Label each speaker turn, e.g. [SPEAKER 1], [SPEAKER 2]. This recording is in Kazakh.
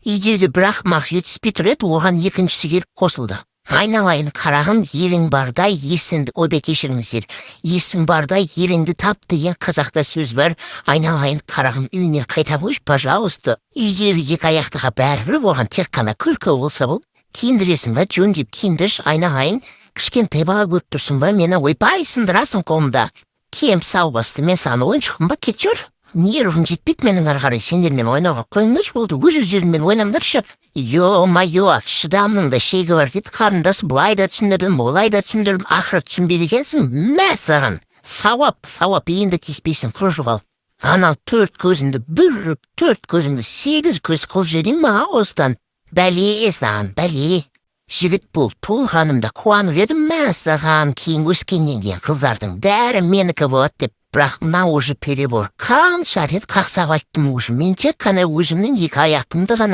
[SPEAKER 1] Үйдегі бір ақымақ жетіспей тұр еді, оған екіншісі келіп қосылды. Айналайын қарағым, елің барда есіңді, ойбай, кешіріңіздер, есің барда еліңді тап деген қазақта сөз бар. Айналайын қарағым, үйіне қайта қойшы, пожалуйста. Үйдегі екі аяқтыға бәрібір, оған тек қана күлкі болса бол. Киіндіресің ба, жөндеп киіндірші, айналайын. Кішкентай бала көріп тұрсың ба мені? Ойбай, сындырасың қолымда. Кием сау басты, мен саған ойыншықпын ба? Кет, жүр. Нервім жетпейді менің ары қарай сендермен ойнауға. Қойыңдаршы, болды, өз өздеріңмен ойнаңдаршы. Ё-моё, шыдамның да шегі бар дейді, қарындас. Былай да түсіндірдім, олай да түсіндірдім, ақыры түсінбейді екенсің. Мә саған сауап, сауап, енді тиіспейсің, құр жоғал. Анау төрт көзімді бір ұрып, төрт көзімді сегіз көз қылып жіберейін ма осыдан? Бәле саған, бәле. Жігіт болып туылғанымда қуанып едім, мә саған, кейін өскеннен кейін қыздардың бәрі менікі болады деп. Бірақ мынау уже перебор. Қанша рет қақсап айттым уже, мен тек қана өзімнің екі аяғымды ғана